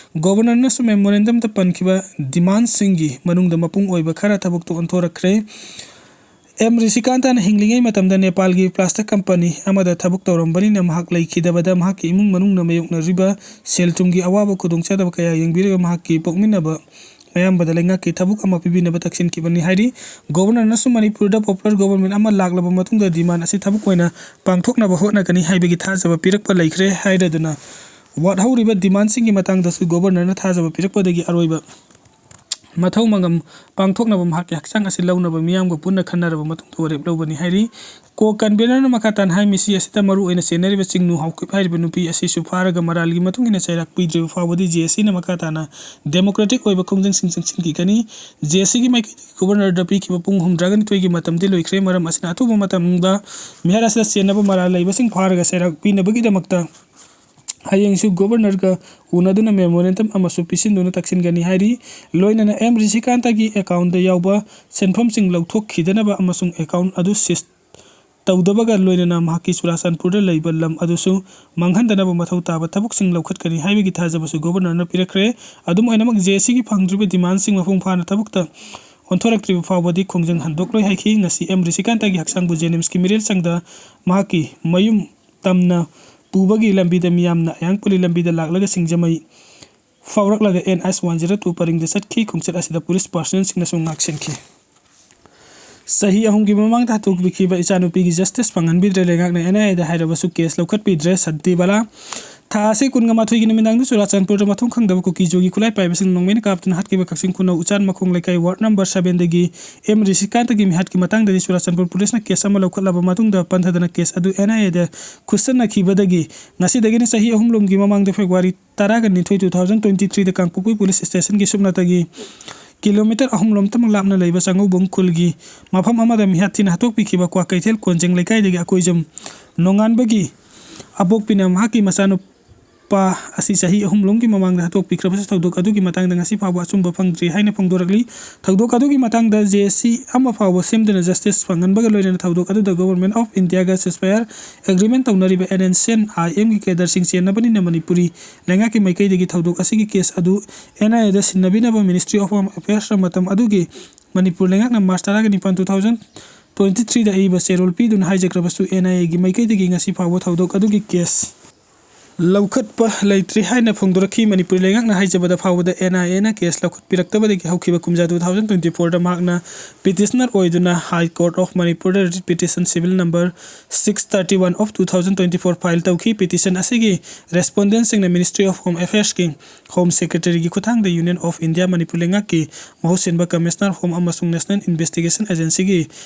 ꯒꯣꯕꯔꯅꯔꯅꯁꯨ ꯃꯦꯃꯣꯔꯦꯟꯗꯝꯗ ꯄꯟꯈꯤꯕ ꯗꯤꯃꯥꯟꯁꯤꯡꯒꯤ ꯃꯅꯨꯡꯗ ꯃꯄꯨꯡ ꯑꯣꯏꯕ ꯈꯔ ꯊꯕꯛꯇ ꯑꯣꯟꯊꯣꯔꯛꯈ꯭ꯔꯦ꯫ ꯑꯦꯝ ꯔꯤꯁꯤꯀꯥꯟꯇꯅ ꯍꯤꯡꯂꯤꯉꯩ ꯃꯇꯝꯗ ꯅꯦꯄꯥꯜꯒꯤ ꯄ꯭ꯂꯥꯁꯇꯤꯛ ꯀꯝꯄꯅꯤ ꯑꯃꯗ ꯊꯕꯛ ꯇꯧꯔꯝꯕꯅꯤꯅ ꯃꯍꯥꯛ ꯂꯩꯈꯤꯗꯕꯗ ꯃꯍꯥꯛꯀꯤ ꯏꯃꯨꯡ ꯃꯅꯨꯡꯅ ꯃꯥꯌꯣꯛꯅꯔꯤꯕ ꯁꯦꯜ ꯊꯨꯝꯒꯤ ꯑꯋꯥꯕ ꯈꯨꯗꯣꯡꯆꯥꯗꯕ ꯀꯌꯥ ꯌꯦꯡꯕꯤꯔꯒ ꯃꯍꯥꯛꯀꯤ ꯄꯣꯛꯃꯤꯟꯅꯕ ꯃꯌꯥꯝꯕꯗ ꯂꯩꯉꯥꯛꯀꯤ ꯊꯕꯛ ꯑꯃ ꯄꯤꯕꯤꯅꯕ ꯇꯛꯁꯤꯟꯈꯤꯕꯅꯤ ꯍꯥꯏꯔꯤ꯫ ꯒꯣꯕꯔꯅꯔꯅꯁꯨ ꯃꯅꯤꯄꯨꯔꯗ ꯄꯣꯄꯨꯂꯔ ꯒꯣꯕꯔꯃꯦꯟ ꯑꯃ ꯂꯥꯛꯂꯕ ꯃꯇꯨꯡꯗ ꯗꯤꯃꯥꯟ ꯑꯁꯤ ꯊꯕꯛ ꯑꯣꯏꯅ ꯄꯥꯡꯊꯣꯛꯅꯕ ꯍꯣꯠꯅꯒꯅꯤ ꯍꯥꯏꯕꯒꯤ ꯊꯥꯖꯕ ꯄꯤꯔꯛꯄ ꯂꯩꯈ꯭ꯔꯦ ꯍꯥꯏꯔꯗꯨꯅ ꯋꯥꯠꯍꯧꯔꯤꯕ ꯗꯤꯃꯥꯟꯁꯤꯡꯒꯤ ꯃꯇꯥꯡꯗꯁꯨ ꯒꯣꯕꯔꯅꯔꯅ ꯊꯥꯖꯕ ꯄꯤꯔꯛꯄꯗꯒꯤ ꯑꯔꯣꯏꯕ ꯃꯊꯧ ꯃꯉꯝ ꯄꯥꯡꯊꯣꯛꯅꯕ ꯃꯍꯥꯛꯀꯤ ꯍꯛꯆꯥꯡ ꯑꯁꯤ ꯂꯧꯅꯕ ꯃꯤꯌꯥꯝꯒ ꯄꯨꯟꯅ ꯈꯟꯅꯔꯕ ꯃꯇꯨꯡꯗ ꯋꯥꯔꯦꯞ ꯂꯧꯒꯅꯤ ꯍꯥꯏꯔꯤ꯫ ꯀꯣ ꯀꯟꯚꯦꯅꯔꯅ ꯃꯈꯥ ꯇꯥꯅ ꯍꯥꯏ, ꯃꯤꯁꯤ ꯑꯁꯤꯗ ꯃꯔꯨ ꯑꯣꯏꯅ ꯆꯦꯟꯅꯔꯤꯕ ꯆꯤꯡꯅꯨ ꯍꯥꯎꯀꯤꯞ ꯍꯥꯏꯔꯤꯕ ꯅꯨꯄꯤ ꯑꯁꯤꯁꯨ ꯐꯥꯔꯒ ꯃꯔꯥꯜꯒꯤ ꯃꯇꯨꯡ ꯏꯟꯅ ꯆꯩꯔꯥꯛ ꯄꯤꯗ꯭ꯔꯤꯕ ꯐꯥꯎꯕꯗꯤ ꯖꯦ ꯑꯦꯁ ꯁꯤꯅ ꯃꯈꯥ ꯇꯥꯅ ꯗꯦꯃꯣꯀ꯭ꯔꯦꯇꯤꯛ ꯑꯣꯏꯕ ꯈꯣꯡꯖꯪꯁꯤꯡ ꯆꯪꯁꯤꯟꯈꯤꯒꯅꯤ꯫ ꯖꯦ ꯑꯦꯁ ꯁꯤꯒꯤ ꯃꯥꯏꯀꯩꯗꯒꯤ ꯒꯣꯕꯔꯅꯔꯗ ꯄꯤꯈꯤꯕ ꯄꯨꯡ ꯍꯨꯝꯗ꯭ꯔꯥꯒ ꯅꯤꯊꯣꯏꯒꯤ ꯃꯇꯝꯗꯤ ꯂꯣꯏꯈ꯭ꯔꯦ꯫ ꯃꯔꯝ ꯑꯁꯤꯅ ꯑꯊꯨꯕ ꯃꯇꯝꯗ ꯃꯤꯍꯥꯠ ꯑꯁꯤꯗ ꯆꯦꯟꯅꯕ ꯃꯔꯥꯜ ꯂꯩꯕꯁꯤꯡ ꯐꯥꯔꯒ ꯆꯩꯔꯥꯛ ꯄꯤꯅꯕꯒꯤꯗꯃꯛꯇ ꯍꯌꯦꯡꯁꯨ ꯒꯣꯕꯔꯅꯔꯒ ꯎꯅꯗꯨꯅ ꯃꯦꯃꯣꯔꯦꯟꯗꯝ ꯑꯃꯁꯨ ꯄꯤꯁꯤꯟꯗꯨꯅ ꯇꯛꯁꯤꯟꯒꯅꯤ ꯍꯥꯏꯔꯤ꯫ ꯂꯣꯏꯅꯅ ꯑꯦꯝ ꯔꯤꯁꯤꯀꯥꯟꯇꯒꯤ ꯑꯦꯀꯥꯎꯟꯗ ꯌꯥꯎꯕ ꯁꯦꯟꯐꯝꯁꯤꯡ ꯂꯧꯊꯣꯛꯈꯤꯗꯅꯕ ꯑꯃꯁꯨꯡ ꯑꯦꯀꯥꯎꯟ ꯑꯗꯨ ꯁꯤꯁ ꯇꯧꯗꯕꯒ ꯂꯣꯏꯅꯅ ꯃꯍꯥꯛꯀꯤ ꯆꯨꯔꯥꯆꯥꯟꯄꯨꯔꯗ ꯂꯩꯕ ꯂꯝ ꯑꯗꯨꯁꯨ ꯃꯥꯡꯍꯟꯗꯅꯕ ꯃꯊꯧ ꯇꯥꯕ ꯊꯕꯛꯁꯤꯡ ꯂꯧꯈꯠꯀꯅꯤ ꯍꯥꯏꯕꯒꯤ ꯊꯥꯖꯕꯁꯨ ꯒꯣꯕꯔꯅꯔꯅ ꯄꯤꯔꯛꯈ꯭ꯔꯦ꯫ ꯑꯗꯨꯝ ꯑꯣꯏꯅꯃꯛ, ꯖꯦ ꯑꯦꯁ ꯁꯤꯒꯤ ꯐꯪꯗ꯭ꯔꯤꯕ ꯗꯤꯃꯥꯟꯁꯤꯡ ꯃꯄꯨꯡ ꯐꯥꯅ ꯊꯕꯛꯇ ꯑꯣꯟꯊꯣꯔꯛꯇ꯭ꯔꯤꯕ ꯐꯥꯎꯕꯗꯤ ꯈꯣꯡꯖꯪ ꯍꯟꯗꯣꯛꯂꯣꯏ ꯍꯥꯏꯈꯤ꯫ ꯉꯁꯤ ꯑꯦꯝ ꯔꯤꯁꯤꯀꯥꯟꯇꯒꯤ ꯍꯛꯆꯥꯡꯕꯨ ꯖꯦꯅꯤꯝꯁꯀꯤ ꯃꯤꯔꯦꯜ ꯆꯪꯗ ꯃꯍꯥꯛꯀꯤ ꯃꯌꯨꯝ ꯇꯝꯅ ꯄꯨꯕꯒꯤ ꯂꯝꯕꯤꯗ ꯃꯤꯌꯥꯝꯅ ꯑꯌꯥꯡꯄꯜꯂꯤ ꯂꯝꯕꯤꯗ ꯂꯥꯛꯂꯒ ꯁꯤꯡꯖꯃꯩ ꯐꯥꯎꯔꯛꯂꯒ N H one zero two ꯄꯔꯤꯡꯗ ꯆꯠꯈꯤ꯫ ꯈꯣꯡꯆꯠ ꯑꯁꯤꯗ ꯄꯨꯂꯤꯁ ꯄꯥꯔꯁꯅꯦꯜꯁꯤꯡꯅꯁꯨ ꯉꯥꯛꯁꯦꯟꯈꯤ꯫ ꯆꯍꯤ ꯑꯍꯨꯝꯒꯤ ꯃꯃꯥꯡꯗ ꯍꯥꯠꯇꯣꯛꯄꯤꯈꯤꯕ ꯏꯆꯥꯅꯨꯄꯤꯒꯤ ꯖꯁꯇꯤꯁ ꯐꯪꯍꯟꯕꯤꯗ꯭ꯔꯦ꯫ ꯂꯩꯉꯥꯛꯅ ꯑꯦꯟ ꯑꯥꯏ ꯑꯦꯗ ꯍꯥꯏꯔꯕꯁꯨ ꯀꯦꯁ ꯂꯧꯈꯠꯄꯤꯗ꯭ꯔꯦ꯫ ꯁꯟꯇꯤ ꯕꯂꯥ꯫ ꯊꯥ ꯑꯁꯤ ꯀꯨꯟꯒ ꯃꯥꯊꯣꯏꯒꯤ ꯅꯨꯃꯤꯗꯥꯡꯗ ꯆꯨꯔꯥꯆꯥꯟꯄꯨꯔꯗ ꯃꯊꯣꯡ ꯈꯪꯗꯕ ꯀꯨꯀꯤ ꯖꯣꯒꯤ ꯈꯨꯠꯂꯥꯏ ꯄꯥꯏꯕꯁꯤꯡꯅ ꯅꯣꯡꯃꯩꯅ ꯀꯥꯞꯇꯨꯅ ꯍꯥꯠꯈꯤꯕ ꯀꯛꯆꯤꯡ ꯈꯨꯅꯧ ꯎꯆꯥꯟ ꯃꯈꯣꯡ ꯂꯩꯀꯥꯏ ꯋꯥꯔꯗ ꯅꯝꯕꯔ ꯁꯕꯦꯟꯗꯒꯤ ꯑꯦꯝ ꯔꯤꯁꯤꯀꯥꯟꯇꯒꯤ ꯃꯤꯍꯥꯠꯀꯤ ꯃꯇꯥꯡꯗꯗꯤ ꯆꯨꯔꯥꯆꯥꯟꯄꯨꯔ ꯄꯨꯂꯤꯁꯅ ꯀꯦꯁ ꯑꯃ ꯂꯧꯈꯠꯂꯕ ꯃꯇꯨꯡꯗ ꯄꯟꯊꯗꯅ ꯀꯦꯁ ꯑꯗꯨ ꯑꯦꯟ ꯑꯥꯏ ꯑꯦꯗ ꯈꯨꯠꯁꯟꯅꯈꯤꯕꯗꯒꯤ ꯉꯁꯤꯗꯒꯤꯅ ꯆꯍꯤ ꯑꯍꯨꯝꯂꯣꯝꯒꯤ ꯃꯃꯥꯡꯗ ꯐꯦꯕ꯭ꯔꯨꯋꯥꯔꯤ ꯇꯔꯥꯒ ꯅꯤꯊꯣꯏ, ꯇꯨ ꯊꯥꯎꯖꯟ ꯇ꯭ꯋꯦꯟꯇꯤ ꯊ꯭ꯔꯤꯗ ꯀꯥꯡꯄꯣꯛꯄꯤ ꯄꯨꯂꯤꯁ ꯁ꯭ꯇꯦꯁꯟꯒꯤ ꯁꯨꯞꯅꯇꯒꯤ ꯀꯤꯂꯣꯃꯤꯇꯔ ꯑꯍꯨꯝ ꯂꯣꯝꯇꯃꯛ ꯂꯥꯞꯅ ꯂꯩꯕ ꯆꯥꯉꯧꯕꯨꯡ ꯈꯨꯜꯒꯤ ꯃꯐꯝ ꯑꯃꯗ ꯃꯤꯍꯥꯠ ꯊꯤꯅ ꯍꯥꯠꯇꯣꯛꯄꯤꯈꯤꯕ ꯀ꯭ꯋꯥꯀꯩꯊꯦꯜ ꯀꯣꯟꯖꯦꯡ ꯂꯩꯀꯥꯏꯗꯒꯤ ꯑꯀꯣꯏꯖꯝ ꯅꯣꯡꯉꯥꯟꯕꯒꯤ ꯑꯄꯣꯛꯄꯤꯅ ꯃꯍꯥꯛꯀꯤ ꯃꯆꯥꯅꯨꯄꯥ ꯑꯁꯤ ꯆꯍꯤ ꯑꯍꯨꯝ ꯂꯣꯝꯒꯤ ꯃꯃꯥꯡꯗ ꯍꯥꯠꯇꯣꯛꯄꯤꯈ꯭ꯔꯕꯁꯨ ꯊꯧꯗꯣꯛ ꯑꯗꯨꯒꯤ ꯃꯇꯥꯡꯗ ꯉꯁꯤ ꯐꯥꯎꯕ ꯑꯆꯨꯝꯕ ꯐꯪꯗ꯭ꯔꯤ ꯍꯥꯏꯅ ꯐꯣꯡꯗꯣꯔꯛꯂꯤ꯫ ꯊꯧꯗꯣꯛ ꯑꯗꯨꯒꯤ ꯃꯇꯥꯡꯗ ꯖꯦ ꯑꯦꯁ ꯁꯤ ꯑꯃ ꯐꯥꯎꯕ ꯁꯦꯝꯗꯨꯅ ꯖꯁꯇꯤꯁ ꯐꯪꯍꯟꯕꯒ ꯂꯣꯏꯅꯅ ꯊꯧꯗꯣꯛ ꯑꯗꯨꯗ Government of India ꯒ ceasefire agreement ꯇꯧꯅꯔꯤꯕ N N C N I ꯑꯦꯝꯒꯤ ꯀꯦꯗꯔꯁꯤꯡ ꯆꯦꯟꯅꯕꯅꯤꯅ ꯃꯅꯤꯄꯨꯔꯤ ꯂꯩꯉꯥꯛꯀꯤ ꯃꯥꯏꯀꯩꯗꯒꯤ ꯊꯧꯗꯣꯛ ꯑꯁꯤꯒꯤ ꯀꯦꯁ ꯑꯗꯨ ꯑꯦꯟ ꯑꯥꯏ ꯑꯦꯗ ꯁꯤꯟꯅꯕꯤꯅꯕ Ministry of Home Affairs ꯃꯇꯝ ꯑꯗꯨꯒꯤ ꯃꯅꯤꯄꯨꯔ ꯂꯩꯉꯥꯛꯅ ꯃꯥꯔꯆ ꯇꯔꯥꯒ ꯅꯤꯄꯥꯟ, ꯇꯨ ꯊꯥꯎꯖꯟ ꯇ꯭ꯋꯦꯟꯇꯤ ꯊ꯭ꯔꯤꯗ ꯑꯏꯕ ꯆꯦꯔꯣꯜ ꯄꯤꯗꯨꯅ ꯍꯥꯏꯖꯈ꯭ꯔꯕꯁꯨ, ꯑꯦꯟ ꯑꯥꯏ ꯑꯦꯒꯤ ꯃꯥꯏꯀꯩꯗꯒꯤ ꯉꯁꯤ ꯐꯥꯎꯕ ꯊꯧꯗꯣꯛ ꯑꯗꯨꯒꯤ ꯀꯦꯁ ꯂꯧꯈꯠꯄ ꯂꯩꯇ꯭ꯔꯤ ꯍꯥꯏꯅ ꯐꯣꯡꯗꯣꯔꯛꯈꯤ꯫ ꯃꯅꯤꯄꯨꯔ ꯂꯩꯉꯥꯛꯅ ꯍꯥꯏꯖꯕꯗ ꯐꯥꯎꯕꯗ ꯑꯦꯟ ꯑꯥꯏ ꯑꯦꯅ ꯀꯦꯁ ꯂꯧꯈꯠꯄꯤꯔꯛꯇꯕꯗꯒꯤ ꯍꯧꯈꯤꯕ ꯀꯨꯝꯖꯥ two thousand twenty fourꯗ ꯃꯍꯥꯛꯅ ꯄꯤꯇꯤꯁꯅꯔ ꯑꯣꯏꯗꯨꯅ High Court of Manipurꯗ writ petition serial number six thirty one of two thousand twenty four file ꯇꯧꯈꯤ꯫ ꯄꯤꯇꯤꯁꯟ ꯑꯁꯤꯒꯤ ꯔꯦꯁꯄꯣꯟꯗꯦꯟꯁꯤꯡꯅ Ministry of Home Affairsꯀꯤ ꯍꯣꯝ ꯁꯦꯀ꯭ꯔꯦꯇꯔꯤꯒꯤ ꯈꯨꯠꯊꯥꯡꯗ Union of India ꯃꯅꯤꯄꯨꯔ ꯂꯩꯉꯥꯛꯀꯤ ꯃꯍꯨꯠ ꯁꯤꯟꯕ ꯀꯃꯤꯁꯅꯔ ꯍꯣꯝ ꯑꯃꯁꯨꯡ National Investigations Agencyꯒꯤ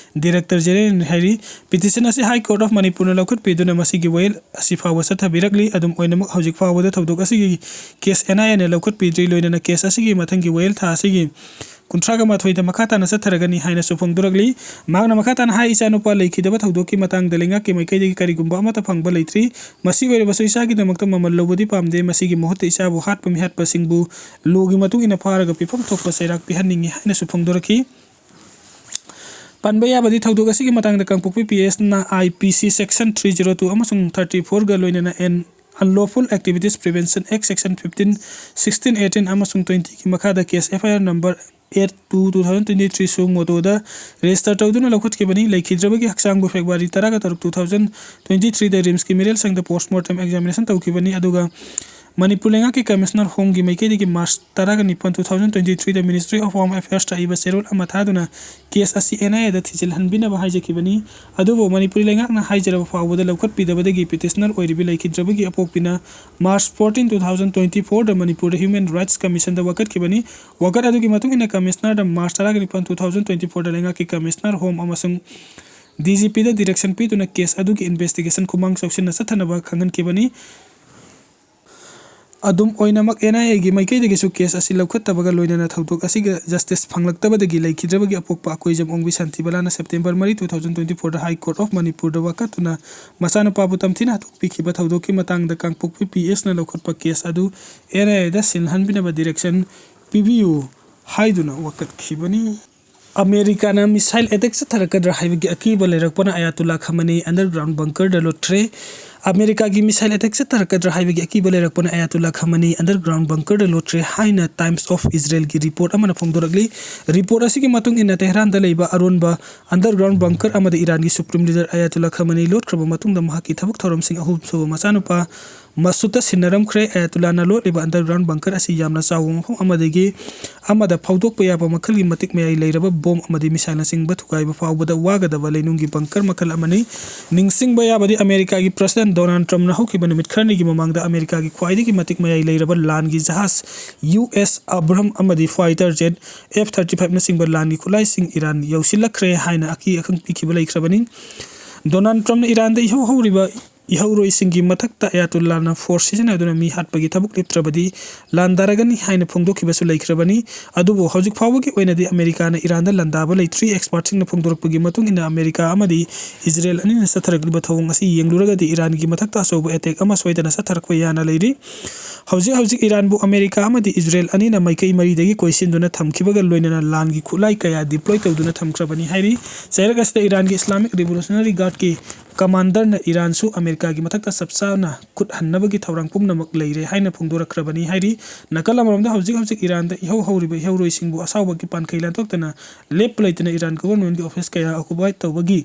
ꯗꯤꯔꯦꯛꯇꯔ ꯖꯦꯅꯔꯦꯜꯅꯤ ꯍꯥꯏꯔꯤ꯫ ꯄꯤꯇꯤꯁꯟ ꯑꯁꯤ High Court of Manipurꯅ ꯂꯧꯈꯠꯄꯤꯗꯨꯅ ꯃꯁꯤꯒꯤ ꯋꯥꯌꯦꯜ ꯑꯁꯤ ꯐꯥꯎꯕ ꯆꯠꯊꯕꯤꯔꯛꯂꯤ꯫ ꯑꯗꯨꯝ ꯑꯣꯏꯅꯃꯛ, ꯍꯧꯖꯤꯛ ꯐꯥꯎꯕꯗ ꯊꯧꯗꯣꯛ ꯑꯁꯤꯒꯤ ꯀꯦꯁ ꯑꯦꯟ ꯑꯥꯏ ꯑꯦꯅ ꯂꯧꯈꯠꯄꯤꯗ꯭ꯔꯤ꯫ ꯂꯣꯏꯅꯅ ꯀꯦꯁ ꯑꯁꯤꯒꯤ ꯃꯊꯪꯒꯤ ꯋꯥꯌꯦꯜ ꯊꯥ ꯑꯁꯤꯒꯤ ꯀꯨꯟꯊ꯭ꯔꯥꯒ ꯃꯥꯊꯣꯏꯗ ꯃꯈꯥ ꯇꯥꯅ ꯆꯠꯊꯔꯒꯅꯤ ꯍꯥꯏꯅꯁꯨ ꯐꯣꯡꯗꯣꯔꯛꯂꯤ꯫ ꯃꯍꯥꯛꯅ ꯃꯈꯥ ꯇꯥꯅ ꯍꯥꯏ, "ꯏꯆꯥꯅꯨꯄꯥ ꯂꯩꯈꯤꯗꯕ ꯊꯧꯗꯣꯛꯀꯤ ꯃꯇꯥꯡꯗ ꯂꯩꯉꯥꯛꯀꯤ ꯃꯥꯏꯀꯩꯗꯒꯤ ꯀꯔꯤꯒꯨꯝꯕ ꯑꯃꯠꯇ ꯐꯪꯕ ꯂꯩꯇ꯭ꯔꯤ꯫ ꯃꯁꯤ ꯑꯣꯏꯔꯕꯁꯨ ꯏꯆꯥꯒꯤꯗꯃꯛꯇ ꯃꯃꯜ ꯂꯧꯕꯗꯤ ꯄꯥꯝꯗꯦ꯫ ꯃꯁꯤꯒꯤ ꯃꯍꯨꯠꯇ ꯏꯆꯥꯕꯨ ꯍꯥꯠꯄ ꯃꯤꯍꯥꯠꯄꯁꯤꯡꯕꯨ ꯂꯣꯒꯤ ꯃꯇꯨꯡ ꯏꯟꯅ ꯐꯥꯔꯒ ꯄꯤꯐꯝ ꯊꯣꯛꯄ ꯆꯩꯔꯥꯛ ꯄꯤꯍꯟꯅꯤꯡꯏ" ꯍꯥꯏꯅꯁꯨ ꯐꯣꯡꯗꯣꯔꯛꯈꯤ꯫ ꯄꯟꯕ ꯌꯥꯕꯗꯤ, ꯊꯧꯗꯣꯛ ꯑꯁꯤꯒꯤ ꯃꯇꯥꯡꯗ ꯀꯥꯡꯄꯣꯛꯄꯤ ꯄꯤ ꯑꯦꯁꯅ ꯑꯥꯏ ꯄꯤ ꯁꯤ ꯁꯦꯛꯁꯟ three zero two ꯑꯃꯁꯨꯡ thirty fourꯒ ꯂꯣꯏꯅꯅ and Unlawful Activities Prevention Act section fifteen, sixteen, eighteen ꯑꯃꯁꯨꯡ twentyꯒꯤ ꯃꯈꯥꯗ case F I R number eight two two thousand twenty three suo motoꯗ ꯔꯦꯖꯤꯁꯇꯔ ꯇꯧꯗꯨꯅ ꯂꯧꯈꯠꯈꯤꯕꯅꯤ꯫ ꯂꯩꯈꯤꯗ꯭ꯔꯕꯒꯤ ꯍꯛꯆꯥꯡꯕꯨ ꯐꯦꯕ꯭ꯔꯨꯋꯥꯔꯤ ꯇꯔꯥꯒ ꯇꯔꯨꯛ two thousand twenty threeꯗ ꯔꯤꯝꯁꯀꯤ ꯃꯤꯔꯦꯜ ꯁꯪꯗ ꯄꯣꯁꯃꯣꯔꯇꯦꯝ ꯑꯦꯛꯖꯥꯃꯤꯅꯦꯁꯟ ꯇꯧꯈꯤꯕꯅꯤ꯫ ꯑꯗꯨꯒ ꯃꯅꯤꯄꯨꯔ ꯂꯩꯉꯥꯛꯀꯤ ꯀꯃꯤꯁꯅꯔ ꯍꯣꯝꯒꯤ ꯃꯥꯏꯀꯩꯗꯒꯤ ꯃꯥꯔꯆ ꯇꯔꯥꯒ ꯅꯤꯄꯥꯟ two thousand twenty threeꯗ Ministry of Home Affairsꯇ ꯏꯕ ꯆꯦꯔꯣꯜ ꯑꯃ ꯊꯥꯗꯨꯅ ꯀꯦꯁ ꯑꯁꯤ ꯑꯦꯟ ꯑꯥꯏ ꯑꯦꯗ ꯊꯤꯖꯤꯜꯍꯟꯕꯤꯅꯕ ꯍꯥꯏꯖꯈꯤꯕꯅꯤ꯫ ꯑꯗꯨꯕꯨ ꯃꯅꯤꯄꯨꯔꯤ ꯂꯩꯉꯥꯛꯅ ꯍꯥꯏꯖꯔꯕ ꯐꯥꯎꯕꯗ ꯂꯧꯈꯠꯄꯤꯗꯕꯗꯒꯤ ꯄꯤꯇꯤꯁꯅꯔ ꯑꯣꯏꯔꯤꯕꯤ ꯂꯩꯈꯤꯗ꯭ꯔꯕꯒꯤ ꯑꯄꯣꯛꯄꯤꯅ March fourteen two thousand twenty fourꯗ ꯃꯅꯤꯄꯨꯔꯗ Human Rights Commissionꯗ ꯋꯥꯀꯠꯈꯤꯕꯅꯤ꯫ ꯋꯥꯀꯠ ꯑꯗꯨꯒꯤ ꯃꯇꯨꯡ ꯏꯟꯅ ꯀꯃꯤꯁꯅꯔꯗ ꯃꯥꯔꯆ ꯇꯔꯥꯒ ꯅꯤꯄꯥꯟ two thousand twenty fourꯗ ꯂꯩꯉꯥꯛꯀꯤ ꯀꯃꯤꯁꯅꯔ ꯍꯣꯝ ꯑꯃꯁꯨꯡ ꯗꯤ ꯖꯤ ꯄꯤꯗ ꯗꯤꯔꯦꯛꯁꯟ ꯄꯤꯗꯨꯅ ꯀꯦꯁ ꯑꯗꯨꯒꯤ ꯏꯟꯚꯦꯁꯇꯤꯒꯦꯁꯟ ꯈꯨꯃꯥꯡ ꯆꯥꯎꯁꯤꯟꯅ ꯆꯠꯊꯅꯕ ꯈꯪꯍꯟꯈꯤꯕꯅꯤ꯫ ꯑꯗꯨꯝ ꯑꯣꯏꯅꯃꯛ, ꯑꯦꯟ ꯑꯥꯏ ꯑꯦꯒꯤ ꯃꯥꯏꯀꯩꯗꯒꯤꯁꯨ ꯀꯦꯁ ꯑꯁꯤ ꯂꯧꯈꯠꯇꯕꯒ ꯂꯣꯏꯅꯅ ꯊꯧꯗꯣꯛ ꯑꯁꯤꯒ ꯖꯁꯇꯤꯁ ꯐꯪꯂꯛꯇꯕꯗꯒꯤ ꯂꯩꯈꯤꯗ꯭ꯔꯕꯒꯤ ꯑꯄꯣꯛꯄ ꯑꯀꯣꯏꯖꯝ ꯑꯣꯡꯕꯤ ꯁꯥꯟꯇꯤꯕꯂꯥꯅ ꯁꯦꯞꯇꯦꯝꯕꯔ ꯃꯔꯤ two thousand twenty fourꯗ High Court of Manipurꯗ ꯋꯥꯀꯠꯇꯨꯅ ꯃꯆꯥꯅꯨꯄꯥꯕꯨ ꯇꯝꯊꯤꯅ ꯍꯥꯠꯇꯣꯛꯄꯤꯈꯤꯕ ꯊꯧꯗꯣꯛꯀꯤ ꯃꯇꯥꯡꯗ ꯀꯥꯡꯄꯣꯛꯄꯤ ꯄꯤ ꯑꯦꯁꯅ ꯂꯧꯈꯠꯄ ꯀꯦꯁ ꯑꯗꯨ ꯑꯦꯟ ꯑꯥꯏ ꯑꯦꯗ ꯁꯤꯜꯍꯟꯕꯤꯅꯕ ꯗꯤꯔꯦꯛꯁꯟ ꯄꯤꯕꯤꯌꯨ ꯍꯥꯏꯗꯨꯅ ꯋꯥꯀꯠꯈꯤꯕꯅꯤ꯫ ꯑꯃꯦꯔꯤꯀꯥꯅ ꯃꯤꯁꯥꯏꯜ ꯑꯦꯇꯦꯛ ꯆꯠꯊꯔꯛꯀꯗ꯭ꯔꯥ ꯍꯥꯏꯕꯒꯤ ꯑꯀꯤꯕ ꯂꯩꯔꯛꯄꯅ ꯑꯌꯥꯇꯨꯜꯂꯥ ꯈꯃꯅꯦ ꯑꯟꯗꯔꯒ꯭ꯔꯥꯎꯟ ꯕꯪꯀꯔꯗ ꯂꯣꯠꯈ꯭ꯔꯦ꯫ ꯑꯃꯦꯔꯤꯀꯥꯒꯤ ꯃꯤꯁꯥꯏꯜ ꯑꯦꯇꯦꯛ ꯆꯠꯊꯔꯛꯀꯗ꯭ꯔꯥ ꯍꯥꯏꯕꯒꯤ ꯑꯀꯤꯕ ꯂꯩꯔꯛꯄꯅ ꯑꯌꯥꯇꯨꯜꯂꯥ ꯈꯃꯅꯦ ꯑꯟꯗꯔꯒ꯭ꯔꯥꯎꯟ ꯕꯪꯀꯔꯗ ꯂꯣꯠꯈ꯭ꯔꯦ ꯍꯥꯏꯅ Times of Israelꯒꯤ ꯔꯤꯄꯣꯔꯠ ꯑꯃꯅ ꯐꯣꯡꯗꯣꯔꯛꯂꯤ꯫ ꯔꯤꯄꯣꯔꯠ ꯑꯁꯤꯒꯤ ꯃꯇꯨꯡ ꯏꯟꯅ, ꯇꯦꯍꯔꯥꯟꯗ ꯂꯩꯕ ꯑꯔꯣꯟꯕ ꯑꯟꯗꯔꯒ꯭ꯔꯥꯎꯟ ꯕꯪꯀꯔ ꯑꯃꯗ ꯏꯔꯥꯟꯒꯤ ꯁꯨꯄ꯭ꯔꯤꯝ ꯂꯤꯗꯔ ꯑꯌꯥꯇꯨꯜꯂꯥ ꯈꯃꯅꯦ ꯂꯣꯠꯈ꯭ꯔꯕ ꯃꯇꯨꯡꯗ, ꯃꯍꯥꯛꯀꯤ ꯊꯕꯛ ꯊꯧꯔꯝꯁꯤꯡ ꯑꯍꯨꯝꯁꯨꯕ ꯃꯆꯥꯅꯨꯄꯥ ꯃꯁꯨꯠꯇ ꯁꯤꯟꯅꯔꯝꯈ꯭ꯔꯦ꯫ ꯑꯌꯥꯇꯨꯜꯂꯥꯅ ꯂꯣꯠꯂꯤꯕ ꯑꯟꯗꯔꯒ꯭ꯔꯥꯎꯟ ꯕꯪꯀꯔ ꯑꯁꯤ ꯌꯥꯝꯅ ꯆꯥꯎꯕ ꯃꯐꯝ ꯑꯃꯗꯒꯤ ꯑꯃꯗ ꯐꯥꯎꯗꯣꯛꯄ ꯌꯥꯕ ꯃꯈꯜꯒꯤ ꯃꯇꯤꯛ ꯃꯌꯥꯏ ꯂꯩꯔꯕ ꯕꯣꯝ ꯑꯃꯗꯤ ꯃꯤꯁꯥꯏꯜꯅꯆꯤꯡꯕ ꯊꯨꯒꯥꯏꯕ ꯐꯥꯎꯕꯗ ꯋꯥꯒꯗꯕ ꯂꯩꯅꯨꯡꯒꯤ ꯕꯪꯀꯔ ꯃꯈꯜ ꯑꯃꯅꯤ꯫ ꯅꯤꯡꯁꯤꯡꯕ ꯌꯥꯕꯗꯤ, ꯑꯃꯦꯔꯤꯀꯥꯒꯤ ꯄ꯭ꯔꯁꯤꯗꯦꯟ ꯗꯣꯅꯥꯜꯗ ꯇ꯭ꯔꯝꯞꯅ ꯍꯧꯈꯤꯕ ꯅꯨꯃꯤꯠ ꯈꯔꯅꯤꯒꯤ ꯃꯃꯥꯡꯗ ꯑꯃꯦꯔꯤꯀꯥꯒꯤ ꯈ꯭ꯋꯥꯏꯗꯒꯤ ꯃꯇꯤꯛ ꯃꯌꯥꯏ ꯂꯩꯔꯕ ꯂꯥꯟꯒꯤ ꯖꯍꯥꯖ ꯌꯨ ꯑꯦꯁ ꯑꯕ꯭ꯔꯝ ꯑꯃꯗꯤ ꯐꯥꯏꯇꯔ ꯖꯦꯠ ꯑꯦꯐ ꯊꯥꯔꯇꯤ ꯐꯥꯏꯚꯅꯆꯤꯡꯕ ꯂꯥꯟꯒꯤ ꯈꯨꯠꯂꯥꯏꯁꯤꯡ ꯏꯔꯥꯟ ꯌꯧꯁꯤꯜꯂꯛꯈ꯭ꯔꯦ ꯍꯥꯏꯅ ꯑꯀꯤ ꯑꯈꯪ ꯄꯤꯈꯤꯕ ꯂꯩꯈ꯭ꯔꯕꯅꯤ꯫ ꯗꯣꯅꯥꯜꯗ ꯇ꯭ꯔꯝꯞꯅ ꯏꯔꯥꯟꯗ ꯏꯍꯧ ꯍꯧꯔꯤꯕ ꯏꯍꯧꯔꯣꯏꯁꯤꯡꯒꯤ ꯃꯊꯛꯇ ꯑꯌꯥꯇꯨꯜꯂꯥꯅ ꯐꯣꯔꯁ ꯁꯤꯖꯤꯟꯅꯗꯨꯅ ꯃꯤ ꯍꯥꯠꯄꯒꯤ ꯊꯕꯛ ꯂꯦꯞꯇ꯭ꯔꯕꯗꯤ ꯂꯥꯟꯗꯥꯔꯒꯅꯤ ꯍꯥꯏꯅ ꯐꯣꯡꯗꯣꯛꯈꯤꯕꯁꯨ ꯂꯩꯈ꯭ꯔꯕꯅꯤ꯫ ꯑꯗꯨꯕꯨ ꯍꯧꯖꯤꯛ ꯐꯥꯎꯕꯒꯤ ꯑꯣꯏꯅꯗꯤ ꯑꯃꯦꯔꯤꯀꯥꯅ ꯏꯔꯥꯟꯗ ꯂꯥꯟꯗꯥꯕ ꯂꯩꯇ꯭ꯔꯤ꯫ ꯑꯦꯛꯁꯄꯥꯔꯠꯁꯤꯡꯅ ꯐꯣꯡꯗꯣꯔꯛꯄꯒꯤ ꯃꯇꯨꯡ ꯏꯟꯅ, ꯑꯃꯦꯔꯤꯀꯥ ꯑꯃꯗꯤ ꯏꯖꯔꯦꯜ ꯑꯅꯤꯅ ꯆꯠꯊꯔꯛꯂꯤꯕ ꯊꯧꯑꯣꯡ ꯑꯁꯤ ꯌꯦꯡꯂꯨꯔꯒꯗꯤ ꯏꯔꯥꯟꯒꯤ ꯃꯊꯛꯇ ꯑꯆꯧꯕ ꯑꯦꯇꯦꯛ ꯑꯃ ꯁꯣꯏꯗꯅ ꯆꯠꯊꯔꯛꯄ ꯌꯥꯅ ꯂꯩꯔꯤ꯫ ꯍꯧꯖꯤꯛ ꯍꯧꯖꯤꯛ ꯏꯔꯥꯟꯕꯨ ꯑꯃꯦꯔꯤꯀꯥ ꯑꯃꯗꯤ ꯏꯖꯔꯦꯜ ꯑꯅꯤꯅ ꯃꯥꯏꯀꯩ ꯃꯔꯤꯗꯒꯤ ꯀꯣꯏꯁꯤꯟꯗꯨꯅ ꯊꯝꯈꯤꯕꯒ ꯂꯣꯏꯅꯅ ꯂꯥꯟꯒꯤ ꯈꯨꯠꯂꯥꯏ ꯀꯌꯥ ꯗꯤꯄ꯭ꯂꯣꯏ ꯇꯧꯗꯨꯅ ꯊꯝꯈ꯭ꯔꯕꯅꯤ ꯍꯥꯏꯔꯤ꯫ ꯆꯩꯔꯛ ꯑꯁꯤꯗ ꯏꯔꯥꯟꯒꯤ ꯏꯁꯂꯥꯃꯤꯛ ꯔꯤꯚꯣꯂꯨꯁꯅꯔꯤ ꯒꯥꯔꯗꯀꯤ ꯀꯃꯥꯟꯗꯔꯅ ꯏꯔꯥꯟꯁꯨ ꯑꯃꯦꯔꯤꯀꯥꯒꯤ ꯃꯊꯛꯇ ꯆꯞ ꯆꯥꯅ ꯈꯨꯠ ꯍꯟꯅꯕꯒꯤ ꯊꯧꯔꯥꯡ ꯄꯨꯝꯅꯃꯛ ꯂꯩꯔꯦ ꯍꯥꯏꯅ ꯐꯣꯡꯗꯣꯔꯛꯈ꯭ꯔꯕꯅꯤ ꯍꯥꯏꯔꯤ꯫ ꯅꯥꯀꯜ ꯑꯃꯔꯣꯝꯗ, ꯍꯧꯖꯤꯛ ꯍꯧꯖꯤꯛ ꯏꯔꯥꯟꯗ ꯏꯍꯧ ꯍꯧꯔꯤꯕ ꯏꯍꯧꯔꯣꯏꯁꯤꯡꯕꯨ ꯑꯁꯥꯎꯕꯒꯤ ꯄꯥꯟꯈꯩ ꯂꯥꯟꯊꯣꯛꯇꯅ ꯂꯦꯞꯄ ꯂꯩꯇꯅ ꯏꯔꯥꯟ ꯒꯣꯚꯔꯟꯃꯦꯟꯠꯀꯤ ꯑꯣꯐꯤꯁ ꯀꯌꯥ ꯑꯣꯀꯨꯄꯥꯏ ꯇꯧꯕꯒꯤ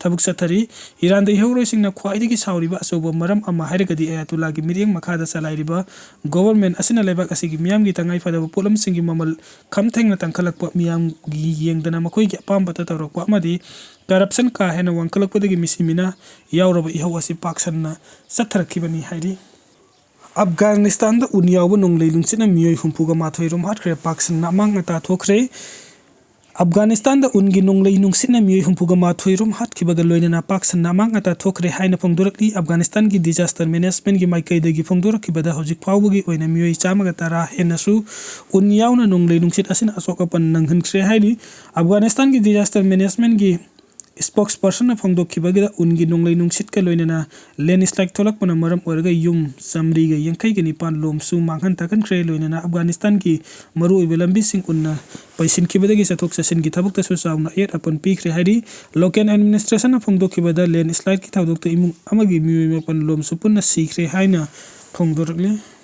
ꯊꯕꯛ ꯆꯠꯊꯔꯤ꯫ ꯏꯔꯥꯟꯗ ꯏꯍꯧꯔꯣꯏꯁꯤꯡꯅ ꯈ꯭ꯋꯥꯏꯗꯒꯤ ꯁꯥꯎꯔꯤꯕ ꯑꯆꯧꯕ ꯃꯔꯝ ꯑꯃ ꯍꯥꯏꯔꯒꯗꯤ ꯑꯌꯥꯇꯨꯜꯂꯥꯒꯤ ꯃꯤꯠꯌꯦꯡ ꯃꯈꯥꯗ ꯆꯂꯥꯏꯔꯤꯕ ꯒꯣꯚꯔꯟꯃꯦꯟꯠ ꯑꯁꯤꯅ ꯂꯩꯕꯥꯛ ꯑꯁꯤꯒꯤ ꯃꯤꯌꯥꯝꯒꯤ ꯇꯉꯥꯏ ꯐꯗꯕ ꯄꯣꯠꯂꯝꯁꯤꯡꯒꯤ ꯃꯃꯜ ꯈꯝ ꯊꯦꯡꯅ ꯇꯥꯡꯈꯠꯂꯛꯄ, ꯃꯤꯌꯥꯝꯒꯤ ꯌꯦꯡꯗꯅ ꯃꯈꯣꯏꯒꯤ ꯑꯄꯥꯝꯕꯇ ꯇꯧꯔꯛꯄ ꯑꯃꯗꯤ ꯀꯔꯞꯁꯟ ꯀꯥ ꯍꯦꯟꯅ ꯋꯥꯡꯈꯠꯂꯛꯄꯗꯒꯤ ꯃꯤꯁꯤ ꯃꯤꯅ ꯌꯥꯎꯔꯕ ꯏꯍꯧ ꯑꯁꯤ ꯄꯥꯛꯁꯟꯅ ꯆꯠꯊꯔꯛꯈꯤꯕꯅꯤ ꯍꯥꯏꯔꯤ꯫ ꯑꯐꯒꯥꯅꯤꯁꯇꯥꯟꯗ ꯎꯟ ꯌꯥꯎꯕ ꯅꯣꯡꯂꯩ ꯅꯨꯡꯁꯤꯠꯅ ꯃꯤꯑꯣꯏ ꯍꯨꯝꯐꯨꯒ ꯃꯥꯊꯣꯏ ꯔꯣꯝ ꯍꯥꯠꯈ꯭ꯔꯦ, ꯄꯥꯛꯁꯟꯅ ꯑꯃꯥꯡ ꯑꯇꯥ ꯊꯣꯛꯈ꯭ꯔꯦ꯫ ꯑꯐꯒꯥꯅꯤꯁꯇꯥꯟꯗ ꯎꯟꯒꯤ ꯅꯣꯡꯂꯩ ꯅꯨꯡꯁꯤꯠꯅ ꯃꯤꯑꯣꯏ ꯍꯨꯝꯐꯨꯒ ꯃꯥꯊꯣꯏ ꯔꯣꯝ ꯍꯥꯠꯈꯤꯕꯒ ꯂꯣꯏꯅꯅ ꯄꯥꯛꯁꯟꯅ ꯑꯃꯥꯡ ꯑꯇꯥ ꯊꯣꯛꯈ꯭ꯔꯦ ꯍꯥꯏꯅ ꯐꯣꯡꯗꯣꯔꯛꯂꯤ꯫ ꯑꯐꯒꯥꯅꯤꯁꯇꯥꯟꯒꯤ ꯗꯤꯖꯥꯁꯇꯔ ꯃꯦꯅꯦꯖꯃꯦꯟꯠꯀꯤ ꯃꯥꯏꯀꯩꯗꯒꯤ ꯐꯣꯡꯗꯣꯔꯛꯈꯤꯕꯗ ꯍꯧꯖꯤꯛ ꯐꯥꯎꯕꯒꯤ ꯑꯣꯏꯅ ꯃꯤꯑꯣꯏ ꯆꯥꯝꯃꯒ ꯇꯔꯥ ꯍꯦꯟꯅꯁꯨ ꯎꯟ ꯌꯥꯎꯅ ꯅꯣꯡꯂꯩ ꯅꯨꯡꯁꯤꯠ ꯑꯁꯤꯅ ꯑꯁꯣꯛ ꯑꯄꯟ ꯅꯪꯍꯟꯈ꯭ꯔꯦ ꯍꯥꯏꯔꯤ꯫ ꯑꯐꯒꯥꯅꯤꯁꯇꯥꯟꯒꯤ ꯗꯤꯖꯥꯁꯇꯔ ꯃꯦꯅꯦꯖꯃꯦꯟꯠꯀꯤ ꯏꯁꯄꯣꯛꯁꯄꯔꯁꯟꯅ ꯐꯣꯡꯗꯣꯛꯈꯤꯕꯒꯤꯗ ꯎꯟꯒꯤ ꯅꯣꯡꯂꯩ ꯅꯨꯡꯁꯤꯠꯀ ꯂꯣꯏꯅꯅ ꯂꯦꯟꯁꯂꯥꯏꯠ ꯊꯣꯛꯂꯛꯄꯅ ꯃꯔꯝ ꯑꯣꯏꯔꯒ ꯌꯨꯝ ꯆꯥꯃꯔꯤꯒ ꯌꯥꯡꯈꯩꯒ ꯅꯤꯄꯥꯟ ꯂꯣꯝꯁꯨ ꯃꯥꯡꯍꯟ ꯇꯥꯛꯍꯟꯈ꯭ꯔꯦ꯫ ꯂꯣꯏꯅꯅ ꯑꯐꯒꯥꯅꯤꯁꯇꯥꯟꯒꯤ ꯃꯔꯨꯑꯣꯏꯕ ꯂꯝꯕꯤꯁꯤꯡ ꯎꯟꯅ ꯄꯩꯁꯤꯟꯈꯤꯕꯗꯒꯤ ꯆꯠꯊꯣꯛ ꯆꯠꯁꯤꯟꯒꯤ ꯊꯕꯛꯇꯁꯨ ꯆꯥꯎꯅ ꯑꯌꯦꯠ ꯑꯄꯟ ꯄꯤꯈ꯭ꯔꯦ ꯍꯥꯏꯔꯤ꯫ ꯂꯣꯀꯦꯜ ꯑꯦꯗꯃꯤꯅꯤꯁꯇ꯭ꯔꯦꯁꯟꯅ ꯐꯣꯡꯗꯣꯛꯈꯤꯕꯗ ꯂꯦꯟꯁꯂꯥꯏꯠꯀꯤ ꯊꯧꯗꯣꯛꯇ ꯏꯃꯨꯡ ꯑꯃꯒꯤ ꯃꯤꯑꯣꯏ ꯃꯥꯄꯟ ꯂꯣꯝꯁꯨ ꯄꯨꯟꯅ ꯁꯤꯈ꯭ꯔꯦ ꯍꯥꯏꯅ ꯐꯣꯡꯗꯣꯔꯛꯂꯤ꯫